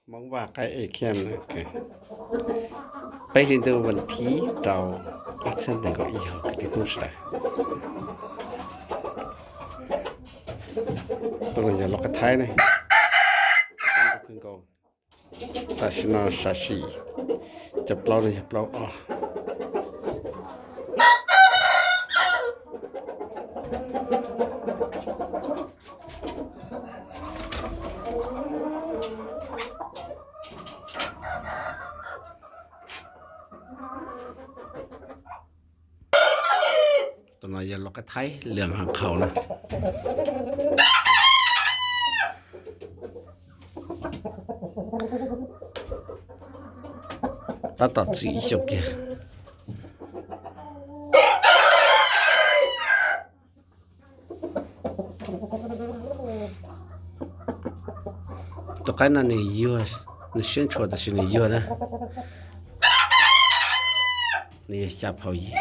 Hmoob Vaj qaib A K M na. Peb hli ntuj vas thib rau ob txhiab nees nkaum ib os kwv tij Hmoob sawv daws. Tus no yog lau qaib Thaib ne. Tam sim no sam sim cov plaub no yog plaub os. Tus no yog lau qaib Thaib lwm has qhaus na. Tab tom txwm ib xyoos kiag. Tus qaib no nws yuag, nws siab ntshua tab sis nws yuag na. Nws yog xya phaus yim.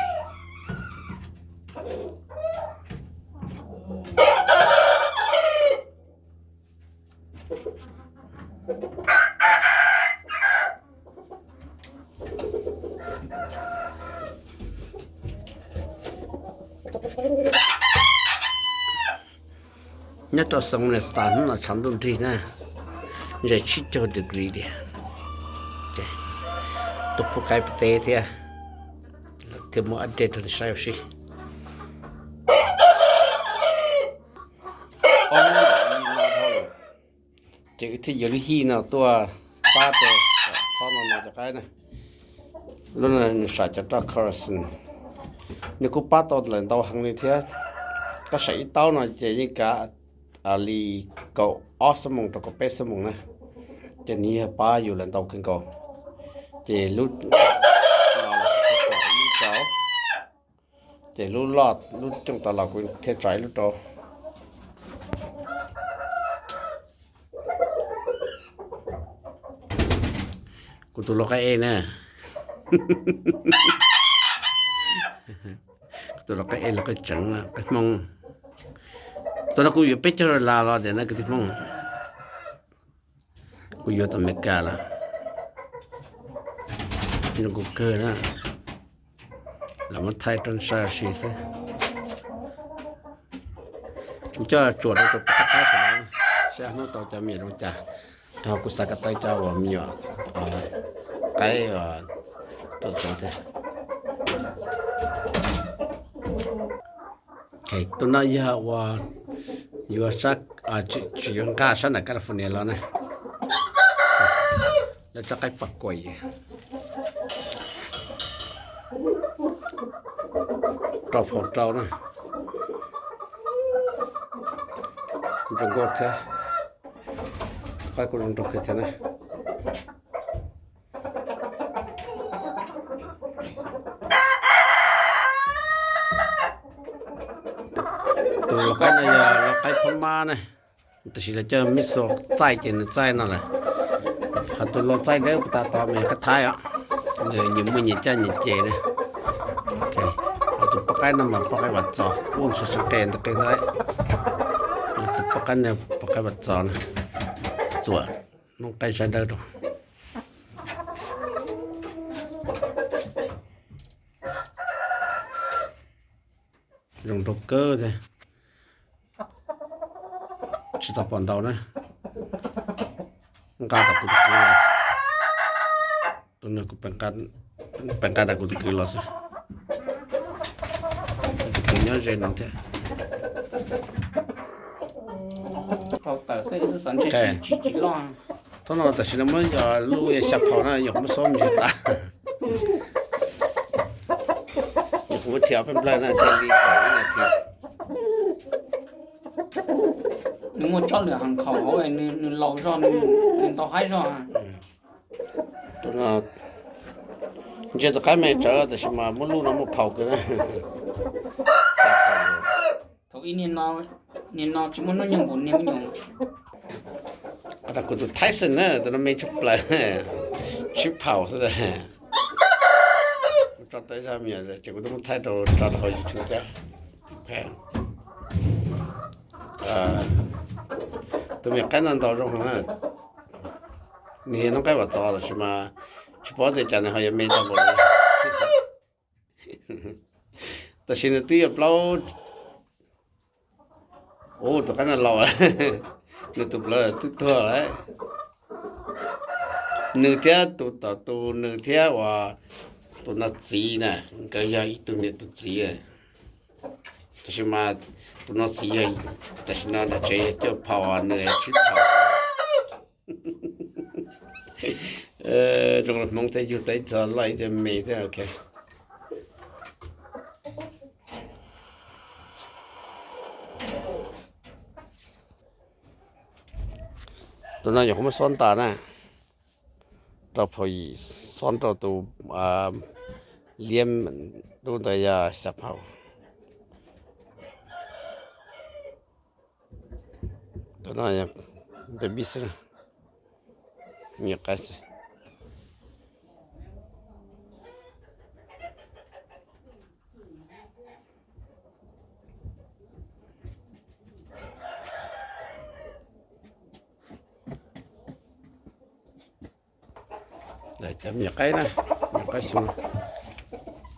Nyob rau Soonistas hnub no tshav ntuj nrig na, ze tsib caug degree tiag. Tus pub qaib pem teb thiab, thiaj muaj update rau nej saib ua si. Ces wb thiaj yuav lub hij no tuaj pab rau txhob no no cov qaib na. Lub no nws sam cov roj Corazon, nws kuj pab tau lawm ntau heev li thiab. Koj sam ib taub no ces yeej kav li kaum ob xuab moos rau kaum peb xuab moos na, ces nws yog pab yus lawm ntau kawg nkaus. Ces lub no los kuv thiaj tso ib lub rau, ces lub loj lub cooj tas los kuv thiaj tso ib lub rau. Kuv tus lau qaib ej na, kuv tus lau qaib ej, lau qaib tseem, qaib Hmoob. Tus no kuv yuav peb caug dollar los tias na kwv tij Hmoob. Kuv yuav tom Amelikas lawm, zoo nkauj kawg na. Los muab thaij rau nej saib ua si xwb. Kuv coj tsuas rau tus pub qaib sawv daws saib hnub tau cov me nyuam zoo cas, rau qhov kuv xav kom tau cov uas me nyuam qaib tuaj txog thiab. Tus no yog uas yuav, tsis yuav nqa sab nram California los na, lawv tso qaib pas kuam rau phaum rau na, zoo nkauj thiab, qaib kuj zoo nraug kawg thiab na. Tus lau qaib no yog lau qaib Phab Mab na, tab sis lawv coj missile txaij ces nws txaij no lawm. Ho tus lau txaij dawb puag ta tod mas yog qaib Thaib os, nws nyias muaj nyias caj nyias ces na. Ho tus poj qaib no mas poj qaib Vam Txos, ub, sawv tsees qe ntawm qe ntawd. Tus poj qaib no poj qaib Vam Txos na, txuam noob qaib sab dawb rau. Zoo nraug kawg thiab. Tsis tau pom ntau na. Nqa tom kuv tus kwv los. Tus no kuv pem nqa, pem nqa tom kuv tus kwv los xwb. Tus kwv nyob ze no thiab. Thaum no tam sim no muab yog lub xya phaus na, yog kuv muab xob me ntsis tas. Yog kuv muab thiav peb nplawg na, thiaj li kaum ib nas this. Nws muaj tsob lwm hab qhaus hauv, nws laus zog, nws ntau haib zog. Tus no ntsia tus qaib me tsawv tab sis mas muaj lub no muaj phaus kawg na. Thaum ib niag no tsis muaj hnub nyoog npaum niag me nyuam. Kuv tus Tyson na, tus no me tshaj plaws, tsib phaus xwb. Kuv tso tau zaj me nyuam ces kuv twb muab thaij rau tso rau hauv YouTube thiab. Tus me nyuam qaib no ntau zoo heev na. Nws yog noob qaib Vam Txos tab sis mas tsis paub tias cas nws ho yuav me tau npaum li. Tam sim nws twb yog plaub, ua tus qaib no laus, nws tus plawv twb tuag lawm. Nws thiab tus tom tus nws thiab uas tus no txiv na, nkawd yog ib tug niam tus txiv. Tab sis mas tus no txiv yog, tam sim no nram tsev yog cuaj phaum, nws tsib phaum. Zoo li Hmoob thiab yug tau ib tug loj ib tug me thiab, ok. Tus no nyuam qhuav muab xob ntas na, rau phaum yim, xob rau tus liab dub ntawd yog xya phaum. Tus no baby xwb, me nyuam qaib xwb. Cov me nyuam qaib na, me nyuam qaib xyoo,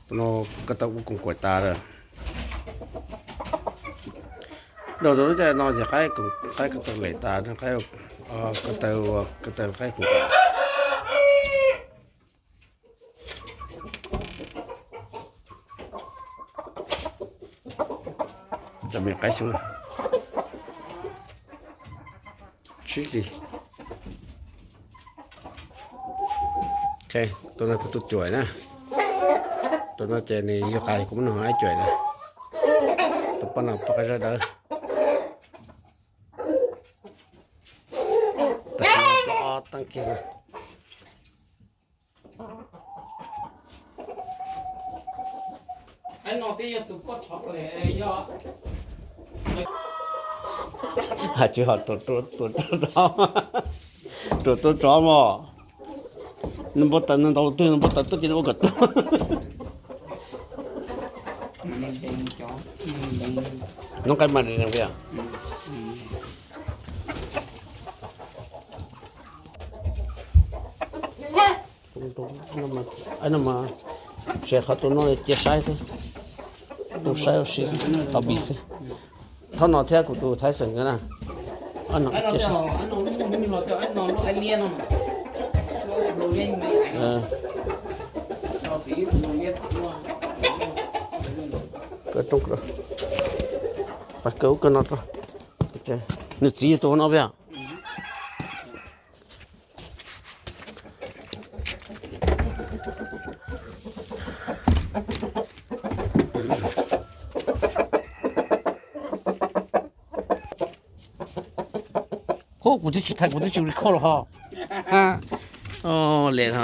tus no ko taw ua koom kuam tas lawm. Dhau rau lub caij no ces qaib, qaib ko taw lem tas, qaib ko taw, ko taw qaib koom kuam. Cov me nyuam qaib xyoo tsib hlis. Ok, tus no kuv tus cuam na. Tus no ces nws yug qas kuv muab nws hov ib cuam na. Tus poj no poj qaib zaj dawb. Tab sis no ob teeb kiag. Hais tsis hos tus, tus, tus, tus, tus tsov mog. Nws npau taws, nws ntaus twg nws npau taws tuaj ces nws ua kom tuag. Noob qaib mas li no tiag. No mas tsev qhov tus no cia saib xwb, tus saib ua si xwb, tau npis xwb. Thaum no thiab kuv tus thaib xeem na, no cia saib. Pas kawg ub kawg no rau. Nws txiv tus no peb. Kuv twb tsis thaij, kuv twb tsis record los ho. Li no.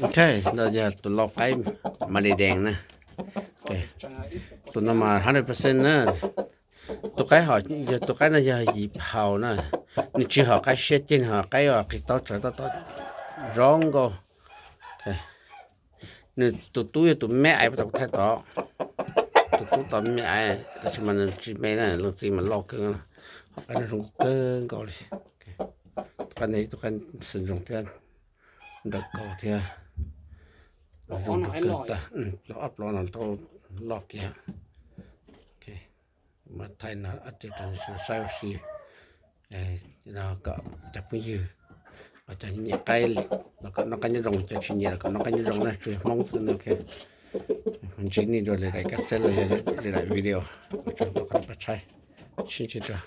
Ok, no yog tus lau qaib Malay deeg na. Tus no mas hundred percent na. Tus qaib hom, yog tus qaib no yog yim phaum na. Nws tsis hom qaib siab ceg, nws hom qaib uas qis taub tsawv tob tob zoo nkauj. Nws tus tub yog tus me aiv, kuv thaij tod. Tus tub tau me aiv tab sis mas nws tsis me na, leej txiv mas loj kawg. Hom qaib no zoo nkauj kawg nkaus li. Tus qaib no ib tug qaib xwm ntsoog thiab, nrawm kaus thiab, zoo nkauj kawg tag. Ob plob no tau loj kiag. Mas thaij no ib tsoom saib ua si, kom cov phooj ywg, cov nyiam qaib los kom noj qab nyob zoo, cov tsis nyiam los kom noj qab nyob zoo na, tsuas yog Hmoob xwb na. Ntsib nej dua lwm daim kab xeb los yog lwm daim video, ua tsaug ntau qhov nej pab saib, sib ntsib dua.